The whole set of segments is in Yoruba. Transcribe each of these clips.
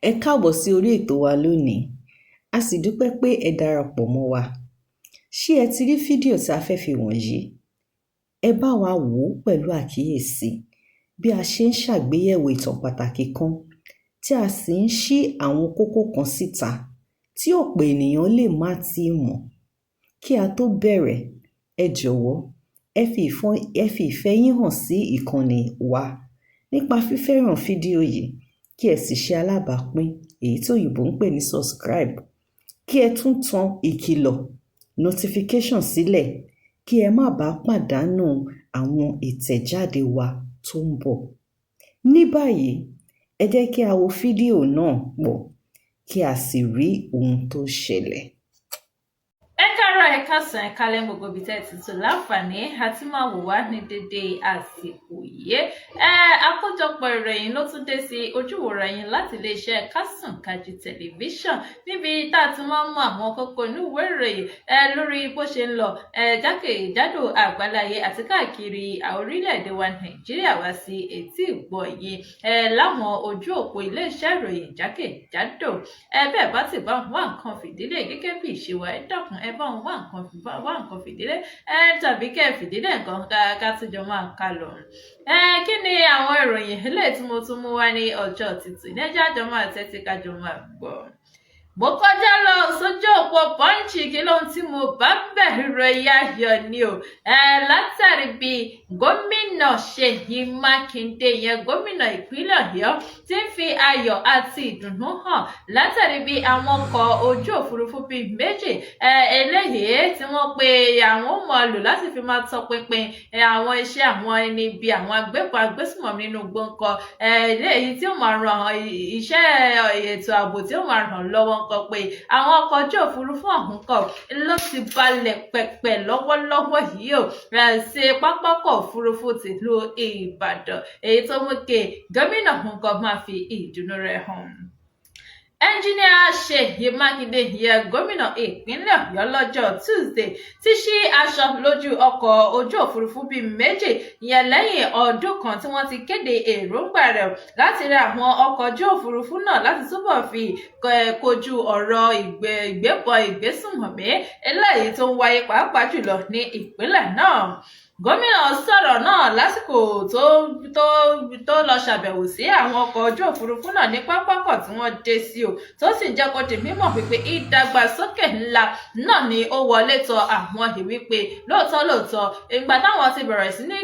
Ẹ káàbọ̀ sí orí ètò wa lónìí, a sì dúpẹ́ pé ẹ darapọ̀ mọ́ wa. Ṣé ẹ ti rí fídíò tí a fẹ́ fi wọ̀nyí? Ẹ bá wa wò ó pẹ̀lú àkíyèsí bí a ṣe ń ṣàgbéyẹ̀wò ìtàn pàtàkì kan, tí a sì ń ṣí àwọn kókó kan síta tí ọ̀pọ̀ ènìyàn lè má tíì mọ̀. Kí a tó bẹ̀rẹ̀, ẹ jọ̀wọ́, ẹ fi ìfẹ́ yín hàn sí ìkànnì wa nípa fífẹ́ràn fídíò yìí, kí ẹ sì ṣe alábàápín, èyí tí òyìnbó ń pè ní subscribe, kí ẹ tún tan ìkìlọ̀ notification sílẹ̀ kí ẹ má bàa pàdánù àwọn ìtẹ̀jáde wa tó ń bọ̀. Ní báyìí, ẹ jẹ́ kí a wo fídíò náà pọ̀, kí a sì rí ohun tó ṣẹlẹ̀. Ẹ káàárọ̀, ẹ káàsán, ẹ kálẹ́, gbogbo ibi tẹ́ ẹ ti tò láǹfààní àti máa wò wá ní dédé àsìkò yìí. Ẹ àkójọpọ̀ ìròyìn ló tún dé sí ojúwòrán yín láti iléeṣẹ́ Kásùnkájí Tẹlifíṣàn, níbi tá a ti máa ń mú àwọn kókó inú ìwé ìròyìn lórí bó ṣe ń lọ jákèjádò àgbáláyé àti káàkiri orílẹ̀-èdè wa Nàìjíríà wá sí etí ìgbọ́ yìí láwọn ojú òpó iléeṣẹ́ ìròyìn jákèjádò. Bẹ́ẹ̀ bá ti bá wá nǹkan fìdílé gẹ́gẹ́ bí ìṣe wa, ẹ dákun, ẹ bá wọn wá nǹkan fìdílé tàbí kẹ́ ẹ fìdílé nǹkan ká tún jọ máa ká lọ. Kí ni àwọn ìròyìn eléyìí tí mo tún mú wá ní ọjọ́ títì ní ẹjẹ́ àjọ máa tẹ́tí kájọ máa gbọ́. Mo kọjá lọ sójú òpó Punch, kí lóhun tí mo bá bẹ̀? Ìròyìn ayọ̀ ni o, látàrí bí Gómìnà Ṣèyí Mákindé yẹn, gómìnà ìpínlẹ̀ Ọ̀yọ́, ti ń fi ayọ̀ àti ìdùnnú hàn látàrí bí àwọn ọkọ̀ ojú òfurufú bíi méjì eléyìí tí wọ́n pe àwọn ó máa lò láti fi máa tọpinpin àwọn iṣẹ́ àwọn ẹni bíi àwọn agbébọn agbésùmọ̀mí nínú gbọǹkan, eléyìí tí ó máa ran iṣẹ́ ètò ààbò, tí ó máa ràn lọ́wọ́ ńkọ, pé àwọn ọkọ̀ ojú òfurufú ọ̀hún kọ̀ ló ti balẹ̀ pẹ̀pẹ̀ lọ́wọ́lọ́wọ́ yìí o sí pápákọ̀ òfurufú tìlú Ìbàdàn, èyí tó mú kí gómìnà nǹkan máa fi ìdùnnú rẹ̀ hàn. Ẹnjíníà Ṣèyí Mákindé yẹ gómìnà ìpínlẹ̀ Ọ̀yọ́ lọ́jọ́ Tuesday ti ṣí aṣọ lójú ọkọ̀ ojú òfurufú bíi méjì yẹn lẹ́yìn ọdún kan tí wọ́n ti kéde èròǹgbà rẹ̀ láti ra àwọn ọkọ̀ ojú òfurufú náà láti túbọ̀ fi kojú ọ̀rọ̀ ìgbébọn ìgbésùnmọ̀mí eléyìí tó ń wáyé, pàápàá jùlọ ní ìpínlẹ̀ náà. Gómìnà sọ̀rọ̀ náà lásìkò tó lọ ṣàbẹ̀wò sí àwọn ọkọ̀ ojú òfurufú náà ní pápákọ̀ tí wọ́n dé sí o, tó sì ń jẹ́ kó di mímọ̀ wípé ìdàgbàsókè ńlá náà ni ó wọlé tọ̀ àwọn yìí, wípé lóòótọ́ lóòótọ́, ìgbà táwọn ti bẹ̀rẹ̀ sí ní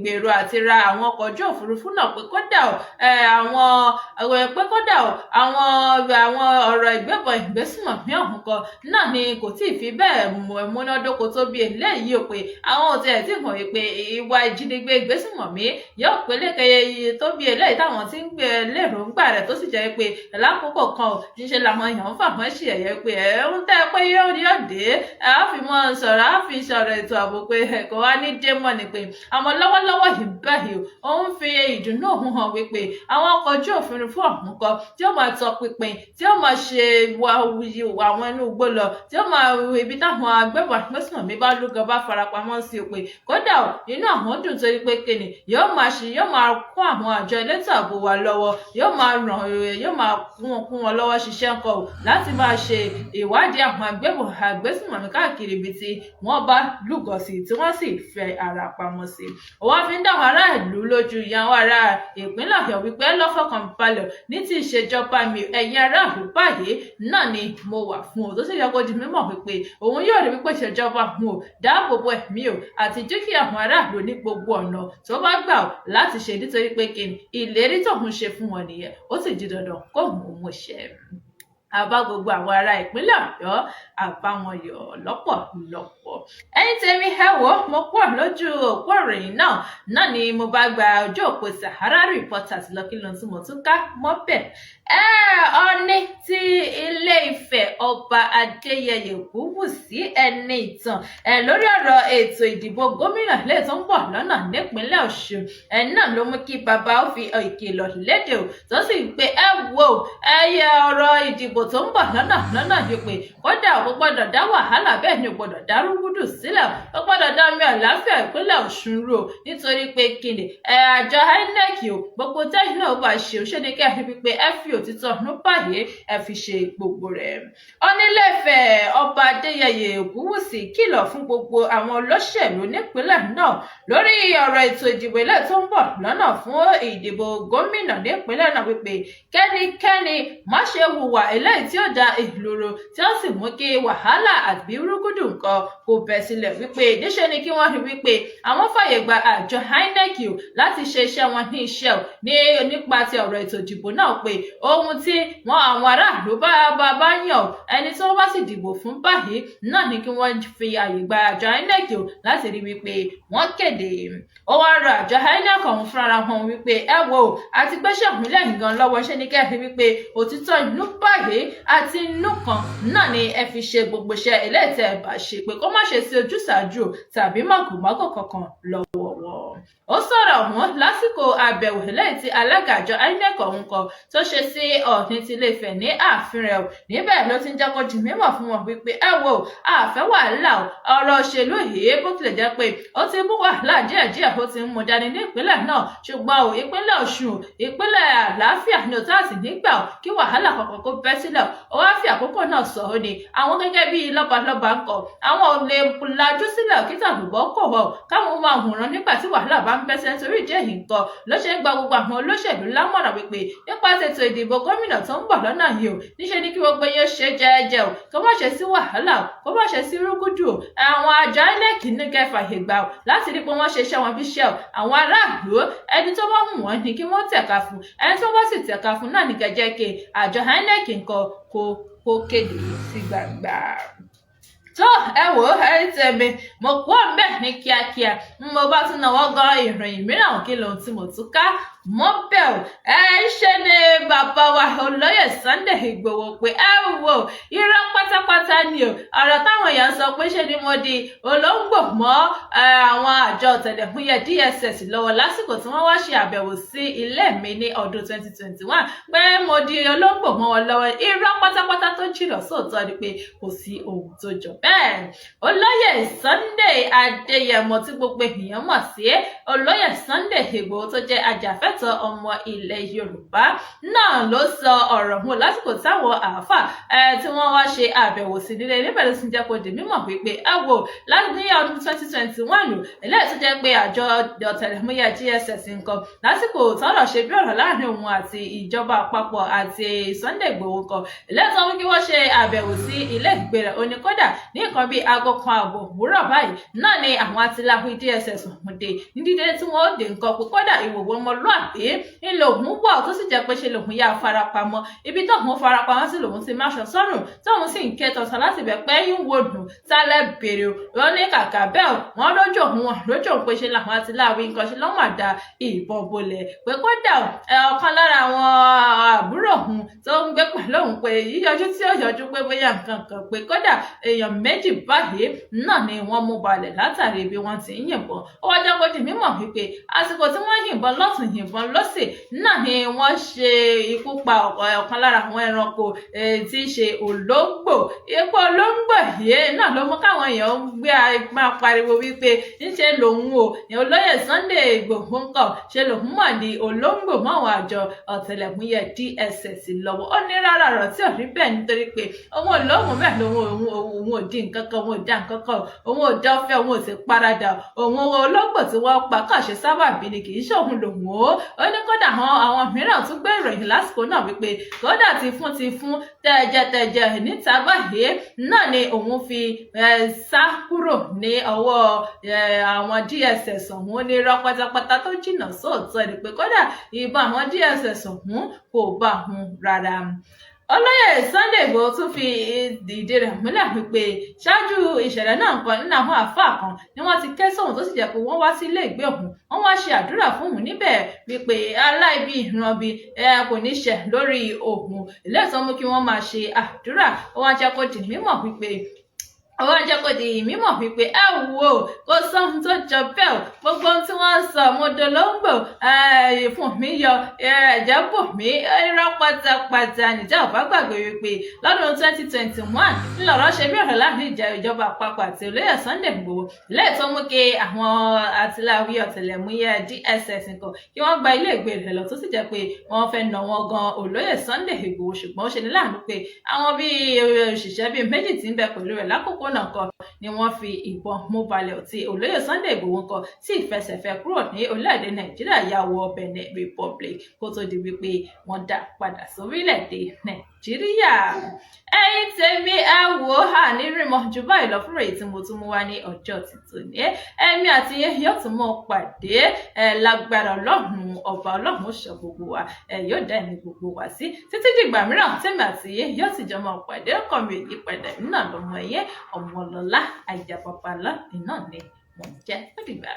gbèrò àti ra àwọn ọkọ̀ ojú òfurufú náà, pé kódà o àwọn pé kódà o àwọn ọ̀rọ̀ ìgbébọn ìgbésùnmọ̀mí ọ̀hún kan náà ni kò tíì fi bẹ́ẹ̀ múnádóko tó bí eléyìí o, pé àwọn ò tiẹ̀ tí mọ̀ wípé ìwà ìjínigbé ìgbésùnmọ̀mí yóò peléke tó bí eléyìí táwọn ti ń gbé lérògbà rẹ̀, tó sì jẹ́ pé lákòókò kan ò níṣe làwọn èèyàn ń fà wọ́n ṣe ẹ̀yẹ pé ẹ̀ ń tẹ́ pé yóò dé, á fi mọ́ sọ̀rọ̀, á fi sọ̀rọ̀ ètò ààbò, pé kò wá ní dé mọ́ ni, pé àmọ́ lọ́wọ́lọ́wọ́ yìí báyìí, ó ń fi ìdùnnú òun hàn wípé àwọn ọkọ̀ ojú òfurufú ọ̀hún kan tí ó máa tọpinpin, tí ó máa ṣe àwọn inú igbó lọ, tí ó máa ibi táwọn agbébọn agbésùnmọ̀mí bá lúgọ, bá farapamọ́ sí, pé kódà inú àwọn dùn torí pé kíni, yóò máa kún àwọn àjọ elétò ààbò wa lọ́wọ́, yóò máa kún wọn lọ́wọ́ ṣiṣẹ́ ńkọ́ o láti máa ṣe ìwádìí àwọn agbébọn agbésùnmọ̀mí káàkiri ibi tí wọ́n bá lúgọ sí, tí wọ́n sì fẹ́ ara pamọ́ sí. Wọ́n fi ń dá àwọn aráàlú lójú, ìyẹn àwọn ará ìpínlẹ̀ Ọ̀yọ́, wípé ẹ lọ́ fọkàn balẹ̀, ní ti ìṣèjọba mi, ẹ̀yin aráàlú báyìí náà ni mo wà fún o, tó sì yẹ kó di mímọ̀ wípé òun yóò rí wípé ìṣèjọba òun ò dáàbò bo ẹ̀mí o àti dúkìá àwọn aráàlú ní gbogbo ọ̀nà tó bá gbà ó láti ṣe, nítorí pé kí ni, ìlérí tóun ṣe fún wọn nìyẹn, ó sì di dandan kóun ó mú ṣẹ. Àbá gbogbo àwọn ará ìpínlẹ̀ Ọ̀yọ́, àbá wọn yọ̀ lọ́pọ̀lọpọ̀. Ẹ̀yin tèmi, ẹ wò ó, mo pọ̀ lójú òpó ìròyìn náà ni mo bá gba ojú òpó Sahara Reporters lọ. Kí ló ń tí mo tún ká mọ́bẹ̀? Ọ̀ọ́ni tí Ilé Ifẹ̀, Ọba Adéyẹyè Ògúnwùsì Ẹnìtàn, lórí ọ̀rọ̀ ètò ìdìbò gómìnà lè tó ń bọ̀ lọ́nà nípínlẹ̀ Ọ̀ṣun náà ló mú kí bàbá ó fi ìkìlọ̀ léde o, tó sì pé ẹ wò, ẹyẹ ọ̀rọ̀ ìdìbò ìdìbò tó ń bọ̀ lọ́nà lọ́nà yìí pé kódà kò gbọ́dọ̀ dá wàhálà, bẹ́ẹ̀ ni ò gbọ́dọ̀ dá rúgúdù sílẹ̀, ó gbọ́dọ̀ dá omi àlàáfíà ìpínlẹ̀ Ọ̀ṣun rú o. Nítorí pé kíni ẹ àjọ INEC o, gbogbo tẹ́yìn náà bá ṣe òṣèlú ní kẹ́ ẹ fi pé ẹ fi òtítọ́ ọ̀nù báyìí ẹ fi ṣe gbogbo rẹ̀. Ọ̀nilẹ́fẹ̀ Ọba Adéyẹyè Ògúnwùsì kìlọ̀ fún gbogbo àwọn olóṣèlú nípínlẹ̀ náà lórí ọ̀rọ̀ ètò ìdìbò ilé tó ń bọ̀ lọ́nà fún ìdìbò gómìnà nípínlẹ̀ náà wípé kẹ́nikẹ́ni má ṣe hùwà eléyìí tí ó da ìlú rú, tí ó sì mú kí wàhálà àbí rúgúdù nǹkan kò bẹ́ sílẹ̀, wípé níṣe ni kí wọ́n rí wípé àwọn fàyè gba àjọ INEC o láti ṣe iṣẹ́ wọn ní iṣẹ́ o ní nípa ti ọ̀rọ̀ ètò ìdìbò náà, pé ohun tí wọn àwọn aráàlú bá yàn, ẹni tí wọ́n bá sì dìbò fún báyìí náà ni kí wọ́n fi àyè gba àjọ INEC o láti rí wípé wọ́n kéde. Ó wá rọ àjọ INEC ọ̀hún fúnra wọn wípé ẹ wo, àti gbéṣẹ́ ìpínlẹ̀ yìí gan lọ́wọ́, ṣé ní kẹ́ ẹ rí wípé òtítọ́ inú báyìí àti inú kan náà ni ẹ fi ṣe gbogbo iṣẹ́ eléyìí tẹ́ ẹ bá ṣe, pé kó má ṣe sí ojúsàájú tàbí màgòmágó kankan lọ́wọ́ wọn. Ó sọ̀rọ̀ ọ̀hún lásìkò àbẹ̀wò eléyìí tí alága àjọ INEC ọ̀hún kan tó ṣe sí Ọọ̀ni ti Ilé-Ifẹ̀ ní ààfin rẹ̀. Níbẹ̀ ló ti ń jẹ́ kó di mímọ̀ fún wọn wípé ẹ wo, àfẹ́ wàhálà o. Ọ̀rọ̀ òṣèlú yìí, bó tilẹ̀ jẹ́ pé ó ti mú wàhálà díẹ̀díẹ̀, ó ti ń mú dání ní ìpínlẹ̀ náà, ṣùgbọ́n o ìpínlẹ̀ Ọ̀ṣun, ìpínlẹ̀ àlàáfíà ni ò tá àti nígbà o kí wàhálà kankan kó bẹ́ sílẹ̀. Ó wá fi àkókò náà sọ, ó ní àwọn gẹ́gẹ́ bíi lọ́balọ́ba ń kọ, àwọn ò lè lajú sílẹ̀ kí tàlùbọ́ kò wọ̀ káwọn máa wòran nígbà tí wàhálà bá ń bẹ́ sílẹ̀. Torí ìdí èyí nǹkan ló ṣe ń gba gbogbo àwọn olóṣèlú lámọ̀ràn wípé nípa ètò ìdìbò gómìnà tó ń bọ̀ lọ́nà yìí o, níṣe ni kí gbogbo yẹn ṣe jẹ́ẹ́jẹ́ o, kó má ṣe sí wàhálà o, kó má ṣe sí rúgúdù o. Àwọn àjọ INEC ní kẹfà ìgbà o láti rí pé wọ́n ṣe iṣẹ́ wọn bí iṣẹ́ o. Àwọn aráàlú, ẹni tó bá wù wọ́n ní kí wọ́n tẹ̀ka fún, ẹni tó bá sì tẹ̀ka fún náà ní kẹjẹ́ kí àjọ INEC nǹkan kó kéde sí gbangba. Tó ẹ wò ó, ẹ tẹ̀mí mo kú ọ̀nbẹ ní kíákíá, mo bá tún náwó gan ìròyìn mìíràn. Kí lóhun tí mo tún ká mọ́ bẹ́ẹ̀ o? Ẹ ṣe ni bàbá wa olóyè Sunday Igboho pé ẹ wò, irọ́ pátápátá ni o, ọ̀rọ̀ táwọn èèyàn sọ pé ṣe ni mo di olóńgbò mọ́ àwọn àjọ ọ̀tẹlẹ̀múyẹ́ DSS lọ́wọ́ lásìkò tí wọ́n wá ṣe àbẹ̀wò sí ilé mi ní ọdún 2021, pé mo di olóńgbò mọ́ wọn lọ́wọ́, irọ́ pátápátá tó jìnnà sóòótọ́ ni, pé kò sí ohun tó jọ bẹ́ẹ̀. Olóyè Sunday Adéyẹmọ tí gbogbo èèyàn mọ̀ sí olóyè Sunday Igboho, tó jẹ́ ajàfẹ́tọ̀ọ́ ọmọ ilẹ̀ Yorùbá náà ló sọ ọ̀rọ̀ mú lásìkò táwọn àáfà tí wọ́n wá ṣe àbẹ̀wò sí nílé. Níbẹ̀ ló ti ń jẹ́ kó di mímọ̀ wípé ẹ wò, láti ní ọdún 2021, eléyìí tó jẹ́ pé àjọ ọ̀tẹlẹ̀múyẹ́ DSS nǹkan lásìkò tọ́rọ̀ ṣe bí ọ̀rọ̀ láàrin òun àti ìjọba àpapọ̀ àti Sunday Igboho kan, eléyìí tó mú kí wọ́n ṣe àbẹ̀wò sí ilé ìgbé rẹ̀, ó ní kódà ní nǹkan bíi 1:30 òwúrọ̀ báyìí náà ni àwọn atiláwí DSS ọ̀hún dé. Ní dídé tí wọ́n dé nǹkan pé kódà ìwòwò ọmọlúàbí ńlò òun wọ̀, tó sì jẹ́ pé ṣe lòun yá farapamọ́ ibi tó òun farapamọ́ sí, lòun ti máṣọ sọ́rùn, tóun sì ń ké tọ̀sán láti bẹ̀ pé yín wo dùn tálẹ̀ bèrè o. Wọ́n ní kàkà bẹ́ẹ̀ wọ́n lójú òun, wọn lójú òun, pé ṣe làwọn atiláwí nǹkan ṣe lọ́mọ àdá ìbọn bolẹ̀, pé kódà ọ̀kan lára àwọn àbúrò òun tó ń gbé pẹ̀lú òun, pé yíyọjú tí ó yọjú pé bóyá nǹkan kan, pé kódà èèyàn méjì báyìí náà ni wọ́n mú balẹ̀ látàrí bí wọ́n ti ń yìnbọn. Ó wá jẹ́ kó di mímọ̀ wípé àsìkò tí wọ́n yìnbọn lọ́tùn yìnbọn lọ́sì náà ni wọ́n ṣe ikú pa ọ̀kan lára àwọn ẹranko tí í ṣe olóńgbò. Ikú olóńgbò yìí náà ló mú káwọn èèyàn gbé máa pariwo wípé ńṣe lòun o, olóyè Sunday Igboho ń kọ̀ ṣe lòun mọ̀ ní olóńgbò mọ́ àwọn àjọ ọ̀tẹlẹ̀múyẹ́ DSS lọ́wọ́. Ó ní rárá, ọ̀rọ̀ tí ò rí bẹ́ẹ̀, nítorí pé òun ò lóhùn bẹ́ẹ̀ lòun òun ò dín nǹkan kan, òun ò dá nǹkan kan, òun ò dọ́fẹ́, òun ò sì paradà. Òun olóńgbò tí wọ́n pa kàn ṣe sábàbí ni, kì í ṣòun lòun ó. Ó ní kódà àwọn mìíràn tún gbé ìròyìn lásìkò náà wípé kódà ti fún ti fún tẹ̀jẹ̀tẹ̀jẹ̀ níta báyìí náà ni òun fi sá kúrò ní ọwọ́ àwọn DSS ọ̀hún. Ní irọ́ pátápátá tó jìnnà sóòótọ́ ni, pé kódà ìbọn àwọn DSS ọ̀hún kò bá òun rárá. Olóyè Sunday Igboho tún fi ìdí rẹ̀ múlẹ̀ wípé ṣáájú ìṣẹ̀lẹ̀ náà nǹkan nínú àwọn àáfàá kan ni wọ́n ti ké sóhun, tó sì jẹ́ pé wọ́n wá sí ilé ìgbé òun, wọ́n wá ṣe àdúrà fún òun níbẹ̀ wípé aláìbí ìranbi kò ní ṣẹ lórí òun, ilé ìtàn mú kí wọ́n máa ṣe àdúrà. Ó wá jẹ́ kó di mímọ̀ wípé Ó wá jẹ́ kó di mímọ̀ wípé, ẹ wò ó, kò sóhun tó jọ bẹ́ẹ̀ o. Gbogbo ohun tí wọ́n ń sọ, mo dolóńgbò fún mi yọ ẹ̀jẹ̀ bò mí, irọ́ pátápátá. Nìjà ò bá gbàgbé wípé lọ́dún 2021 ńlọrọ̀ ṣe bí ọ̀rọ̀ láàrin ìjà ìjọba àpapọ̀ àti olóyè Sunday Igboho, lẹ́ẹ̀ tó mú kí àwọn àtìláwí ọ̀tẹlẹ̀múyẹ́ DSS nǹkan kí wọ́n gba ilé ìgbé rẹ̀ lọ, tó sì jẹ́ pé wọ́n fẹ́ nà wọ́n gan olóyè Sunday Igboho. Ṣùgbọ́n ó ṣe ní láàánú pé àwọn bíi òṣìṣẹ́ bíi méjì tí ń bẹ pẹ̀lú rẹ̀ lákòókò náà kan ni wọ́n fi ìbọn mú balẹ̀, tí olóyè Sunday Igboho kan tí ìfẹsẹ̀fẹ́ kúrò ní orílẹ̀-èdè Nàìjíríà ya wọ Benin Republic, kó tó di wípé wọ́n dá padà sórílẹ̀-èdè Nàìjíríà. Ẹ̀yin tèmi, ẹ wò ó, ní rímọ jù báyìí lọ fúnra èyí tí mo tún mú wá ní ọjọ́ tuntun ní. Ẹ̀mí àti yín yóò tún mọ́ pàdé ẹ lágbára Ọlọ́run Ọba. Ọlọ́run ó ṣọ́ gbogbo wa, ẹ yóò dá ẹ̀mí gbogbo wa sí títí dìgbà mìíràn tèmi àti yín yóò sì jọ máa pàdé. Ọkọ mi ò yí padà nínú àlọmọ yẹn, Ọmọlọlá Àyàbàbàlá iná ni mo jẹ́. Ó dìgbà.